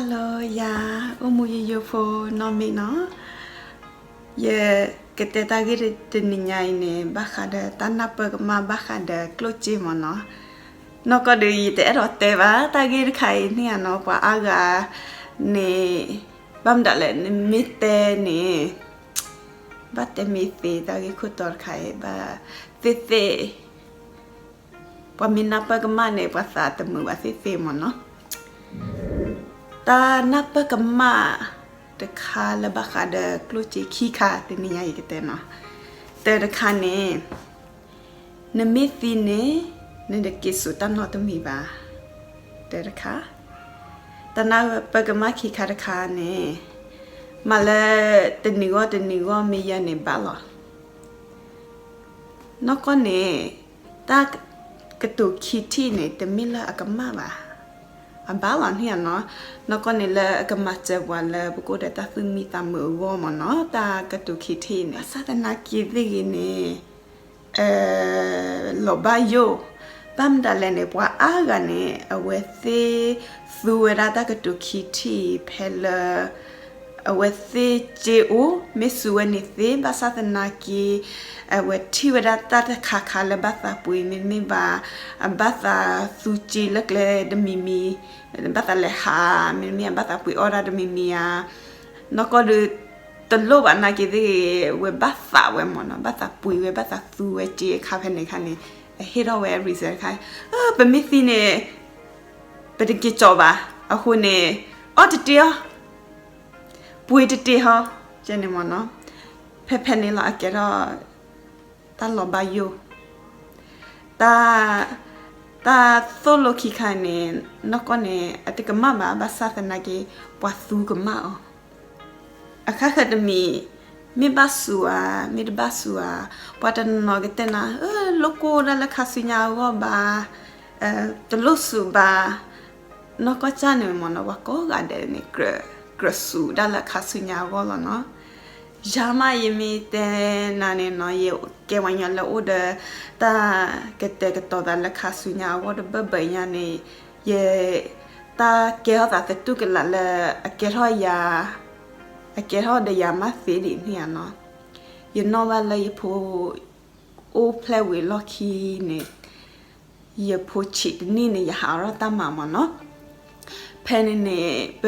Hello ယၤ အိၣ်မူယိယိဖိနီၢ်မ့ၢ်နီၤ, ယကတဲတၢ်ဂ့ၢ်တနံၤညါအံၤန့ၣ် ဘၣ်ဃးဒီးတၢ်နၢ်ပၢၢ်ကမၣ်ဘၣ်ဃးဒီးကျိၣ်စ့မ့ၢ်နီၤ. နီၢ်ကီၢ်ဒီးယတအဲၣ်ဒိးတဲဘၣ် တၢ်ဂ့ၢ်တခါအံၤန့ၣ်နီၤ, ပှၤအါဂၤန့ၣ် ဘၣ်မတၤလဲၣ် နမ့ၢ်တဲန့ၣ် ဘၣ်တဲမ့ၢ်သ့ တၢ်ဂ့ၢ်ခိၣ်တီတခါအံၤ ဘၣ်သ့ၣ်သ့ၣ် ပှၤမ့ၢ်နၢ်ပၢၢ်ကမၣ်န့ၣ် ပှၤသးတမုာ်ဘၣ်သ့ၣ်သ့ၣ်မ့ၢ်နီၤ. တၢ်နၢ်ပၢၢ်ကမၣ်တခါလၢဘၣ်ဃးဒီးကျိၣ်စ့ခံခါတနံၤညါအံၤကတဲနီၤ. တၢ်တခါန့ၣ် နမ့ၢ်သံန့ၣ် နတက့ၤစိာ်တၢ်နီတမံၤဘၣ်. တၢ်တခါ, တၢ်နၢ်ပၢၢ်ကမၣ်ခံခါတခါန့ၣ် မၤလၢတနံၤဂီၢ်တနံၤဂီၢ်မ့ၢ်ယဲန့ၣ်ဘၣ်လီၤ. နီၢ်ကီၢ်န့ၣ် တၢ်ကတိၤခံထံၣ်န့ၣ် တမ့ၢ်လၢအကမၣ်ဘၣ်. အဘၣ်လီၤန့ၣ်နီၤ. နီၢ်ကီၢ်န့ၣ်လၢအကမၤစၢၤပှၤလၢပကအိၣ်ဒီးတၢ်သူၣ်မံသးမုာ်အဂီၢ်မ့ၢ်နီၤ, တၢ်ကတိၤခံထံၣ်န့ၣ် ဘၣ်ဆၣ်သနာ်က့သ့ၣ်ဂ့ၤန့ၣ် လီၤဘၣ်ယိၣ်, ဘၣ်မတၤလဲၣ်န့ၣ် ပှၤအါဂၤန့ၣ် အဝဲသ့ၣ်သူဝဲဒၣ်တၢ်ကတိၤခံထံၣ်ဖဲလၢ အဝဲသ့ၣ်စ့အိၣ် မ့ၢ်စူၤဝဲန့ၣ်သ့ ဘၣ်ဆၣ်သနာ်က့ အဝဲထံၣ်ဝဲဒၣ်တၢ်တခါခါလၢဘၣ်သးပှ့ၤ မ့တမ့ၢ်ဘၣ် အဘၣ်သးသူစ့လၢကျဲတမံၤမံၤ, ဘၣ်သးလဲၤဟး မ့တမ့ၢ်အဘၣ်သးပှ့ၤအီၣ်ဒၣ်တမံၤမံၤဧါ. နီၢ်ကီၢ်ဒီး တလိၣ်ဘၣ်နာ်က့သ့ၣ်ဂ့ၤ ဝဲဘၣ်သးဝဲမ့ၢ်နီၤ, ဘၣ်သးပှ့ၤဝဲ ဘၣ်သးသူဝဲစ့အခါဖဲန့ၣ်အခါန့ၣ် အဟ့ၣ်ထီၣ်ဝဲ reason တခါ, ပမ့ၢ်သံန့ၣ် ပတက့ၤစိာ်ဘၣ်, အဃိန့ၣ် အီၣ်တတ့ၢ်အီၤ, ပှ့ၤတတ့ၢ်ဟီ, ကဲန့ၣ်မ့ၢ်နီၤ. ဖဲဖဲန့ၣ်လီၤ အကဲထီၣ် တၢ်လီၤဘၣ်ယိၣ်, တၢ် တၢ်သိၣ်လိခံခါန့ၣ် နီၢ်ကီၢ်န့ၣ် အတကမၣ်ဘၣ် ဘၣ်ဆၣ်သနာ်က့ ပှၤသူကမၣ်အီၤ. အဃၣ်ဃၢၤတမံၤ မ့ၢ်ဘၣ်စူၤဧါ မ့ၢ်တဘၣ်စူၤဧါ, ပှၤတနီၤနီၤကတဲနၤ လိၣ်ကိၢ်ဒၣ်လၢခါဆူညါအဂီၢ်ဘၣ်, တလိၣ်စူၤဘၣ်. နီၢ်ကီၢ်ကၢ်န့ၣ်မ့ၢ်နီၤ ပှၤကိးဂၤဒဲးန့ၣ် ကြၢးစူၤဒၣ်လၢခါဆူညါအဂီၢ်လီၤနီၤ. ယၤမးယမ့ၢ်တဲနၤန့ၣ်နီၤ ယကဲပှၤကညီလၢအိၣ်ဒီး တၢ်ကတဲာ်ကတီၤသးလၢခါဆူညါအဂီၢ်တဘၢဘၢညါန့ၣ် ယ တၢ်ကဲထီၣ်သးသတူၢ်ကလာ်လၢ အကဲထီၣ်ယၤ အကဲထီၣ်ဒီးယၤမးသ့ဒံးန့ၣ်ဧါနီၤ. ယနီၣ်ဘၣ်လၢယဖိ အိၣ်ဖျဲၣ်ဝံၤလီၢ်ခံန့ၣ် ယဖိဆံးတနံၣ်န့ၣ် ယဟးထီၣ်တၢ်မၤမ့ၢ်နီၤ. ဖဲန့ၣ်န့ၣ် ပ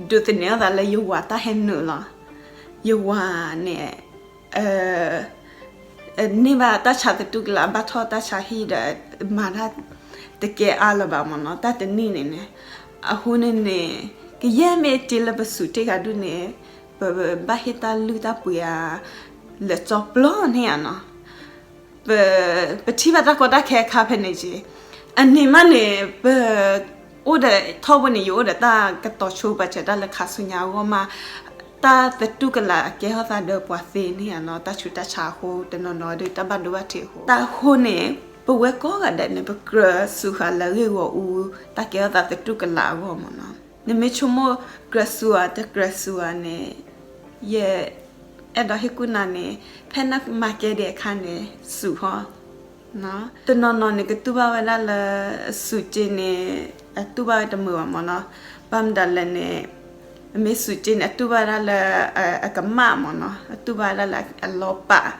ဒိးသန့ၤအသးလၢယဝၤတၢ်ဟဲနုာ်လီၤ. ယဝၤန့ၣ် န့ၢ်ဘၣ်တၢ်ဆါသတူၢ်ကလာ် ဘၣ်ထီၣ်တၢ်ဆါဟံၣ်ဒီး မၤတၢ်တကဲအါလၢၤဘၣ်မ့ၢ်နီၤ တၢ်တနံၣ်န့ၣ်န့ၣ်. အဃိန့ၣ်န့ၣ် ကယဲၢ်မ့ၢ်တ့လၢပစူးတ့ၢ်ဂၤဒုန့ၣ် ပဘၣ်ဟ့ၣ်တၢ်လုၢ်တၢ်ပှ့ၤဧါ လၢာ်ကၠီပျီန့ၣ်ဧါနီၤ. ပ ပထံၣ်ဘၣ်တၢ်ကီတၢ်ခဲအခါဖဲန့ၣ်က့ အန့ၣ်မးန့ၣ် ပ အိၣ်ဒီးထီဘိန့ၣ် ယအိၣ်ဒီးတၢ်ကတိၤဆိပာ်စၢၤတၢ်လၢခါဆူညါအဂီၢ်မး, တၢ်သတူၢ်ကလာ်အကဲထီၣ်သးဒီးပှၤသ့န့ၣ်ဧါနီၤ, တၢ်ဆူးတၢ်ဆါအဃိ တနီၤနီၤဒီးတၢ်ဘၣ်ဒိဘၣ်ထံးအဃိ. တၢ်အဃိန့ၣ် ပဝဲကိးဂၤဒဲးန့ၣ် ပကြၢးစူးဃာ်လၢဂ့ၢ်ဂီၢ်အူ တၢ်ကဲထီၣ်သးသတူၢ်ကလာ်အဂီၢ်မ့ၢ်နီၤ. နမ့ၢ်ဆိကမိၣ်ကြၢးစူးဧါ တကြၢးစူးဧါန့ၣ် ယ အဲၣ်ဒိးဟ့ၣ်ကူၣ်နၤန့ၣ် ဖဲနမၤကဲဒံးအခါန့ၣ် စူးဟီ တနီၤနီၤန့ၣ် ကတူၢ်ဘၣ်ဝဲဒၣ်လၢ စူးစ့န့ၣ် အတူၢ်ဘၣ်ဝဲတမုာ်ဘၣ်မ့ၢ်နီၤ. ဘၣ်မတၤလဲၣ်န့ၣ် အမ့ၢ်စူးစ့န့ၣ် အတူၢ်ဘၣ်ဝဲဒၣ်လၢ အကမၣ်မ့ၢ်နီၤ, အတူၢ်ဘၣ်ဝဲဒၣ်လၢအလီၤပာ်,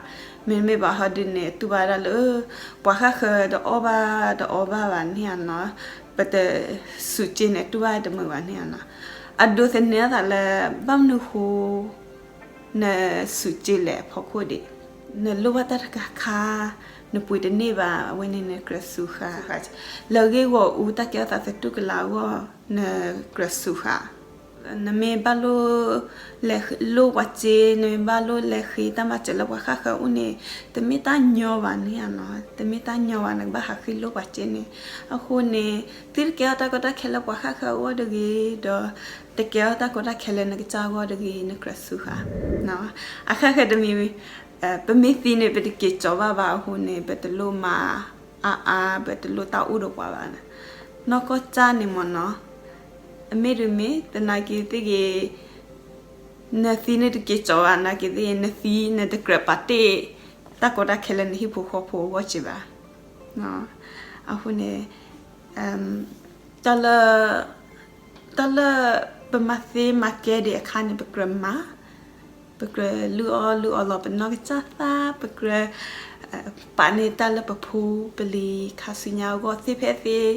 မ့တမ့ၢ်ဘၣ်ဟီဒုန့ၣ် အတူၢ်ဘၣ်ဝဲဒၣ်လၢ ပှၤဃၣ်ဃၢၤတအီၣ်ဘၣ်တအီဘၣ်ဘၣ်န့ၣ်ဧါနီၤ. ပတ စူးစ့န့ၣ် အတူၢ်ဘၣ်ဝဲတမုာ်ဘၣ်န့ၣ်ဧါနီၤ. အဒိးသန့ၤအသးလၢ ဘၣ်မနုၤဃိ နစူးစ့လဲၣ်အဖီခိၣ်ဒံး, နလိၣ်ဘၣ်တၢ်တခါခါ နပှ့ၤတန့ၢ်ဘၣ် အဝဲန့ၣ်နကြၢးစူးဃာ်, လၢဂ့ၢ်ဂီၢ်အူတၢ်ကဲထီၣ်သးသတူၢ်ကလာ်အဂီၢ် နကြၢးစူးဃာ်. နမ့ၢ်ဘၣ်လိၣ်လဲၤလိၣ်ပှၤစ့, နမ့ၢ်ဘၣ်လိၣ်လဲၤဃ့တၢ်မၤစၢၤလၢပှၤဃၣ်ဃၢၤအအိၣ်န့ၣ် တမ့ၢ်တၢ်ညီဘၣ်န့ၣ်ဧါနီၤ, တမ့ၢ်တၢ်ညီဘၣ် နကဘၣ်ဟးဃ့လိၣ်ပှၤစ့န့ၣ်. အဃိန့ၣ် သုတကဲထီၣ်တၢ်ကီတၢ်ခဲလၢပှၤဃၣ်ဃၢၤအဂီၢ်တဂ့ၤဒီး တကဲထီၣ်တၢ်ကီတၢ်ခဲလၢနကစၢ်အဂီၢ်တဂ့ၤ နကြၢးစူးဃာ်. အဃၣ်ဃၢၤတမံၤ ပမ့ၢ်သံန့ၣ် ပတက့ၤစိာ်ဘၣ်ဘၣ်အဃိန့ၣ် ပတလိၣ်မၤအါအါ ပတလိၣ်တၢ်အိၣ်ဒီးပှၤဘၣ်. နီၢ်ကီၢ်ကၢ်န့ၣ်မ့ၢ်နီၤ, အမ့ၢ်တမ့ၢ် သနာ်က့သ့ၣ်ဂ့ၤ နသံန့ၣ်တက့ၤစိာ်ဘၣ် နာ်က့သ့ၣ်ဂ့ၤ နသံနတကြၢးပာ်တ့ၢ် တၢ်ကီတၢ်ခဲလၢနဟံၣ်ဖိဃီဖိအဂီၢ်က့ဘၣ်. အဃိန့ၣ် တၢ်လၢ တၢ်လၢပမၤသ့မၤကဲဒံးအခါန့ၣ် ပကြၢးမၤ, ပကြၢးလုၢ်အီၣ်လုၢ်အီလီၤပနီၢ်ကစၢ်သး, ပကြၢး ပာ်န့ၢ်တၢ်လၢပဖိပလံၤခါဆူညါအဂီၢ်သ့ဖဲသ့,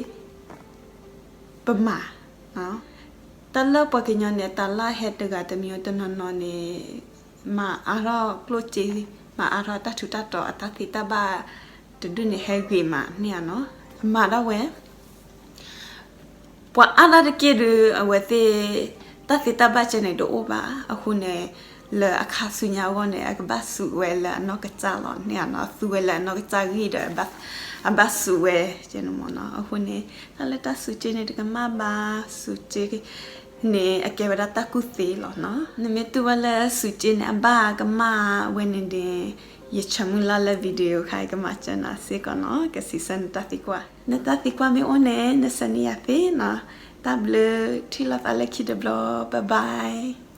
ပမၤ တၢ်လၢပှၤကညီန့ၣ် တၢ်လၢဟဲတဂၤတမံၤတနီၤနီၤန့ၣ် မၤအါထီၣ်ကျိၣ်စ့, မၤအါထီၣ်တၢ်ထူးတၢ်တီၤ အတၢ်သ့တၢ်ဘၣ်တဒူၣ်န့ၣ် ဟဲဂ့ၤမးန့ၣ်ဧါနီၤ. အမၤဒၣ်ဝဲ ပှၤအါဒၣ်တက့ၢ်ဒီး အဝဲသ့ၣ် တၢ်သ့တၢ်ဘၣ်ကဲန့ၣ်တအိၣ်ဘၣ်. အဃိန့ၣ် လၢအခါဆူညါအဂီၢ်န့ၣ် အကဘၣ်စူးဝဲလၢအနီၢ်ကစၢ်လီၤန့ၣ်ဧါနီၤ. သူဝဲလၢအနီၢ်ကစၢ်ဂံၢ်ဒီး အဘၣ်စူးဝဲကဲန့ၣ်မ့ၢ်နီၤ. အဃိန့ၣ် တၢ်လၢတၢ်စူးက့န့ၣ် တကမၣ်ဘၣ်, စူးက့န့ၣ် အကဲဝဲဒၣ်တၢ်ကူၣ်သ့လီၤနီၤ. နမ့ၢ်တူၢ်ဘၣ်လၢစူးက့န့ၣ် အဘၣ်ကမၣ်ဝဲန့ၣ်ဒီး ယဆၢမုၢ်လၢ်လၢ video ခါအံၤ ကမၤစၢၤနၤစ့ၢ်ကီးနီၤ. ကစံးဆၢနတၢ်သံကွၢ်, နတၢ်သံကွၢ်မ့ၢ်အိၣ်န့ၣ် နဆၢန့ၢ်ယၤသ့နီၤ. တၢ်ဘျုး, ထံၣ်လိာ်သးလၢခံတဘျီ, bye bye.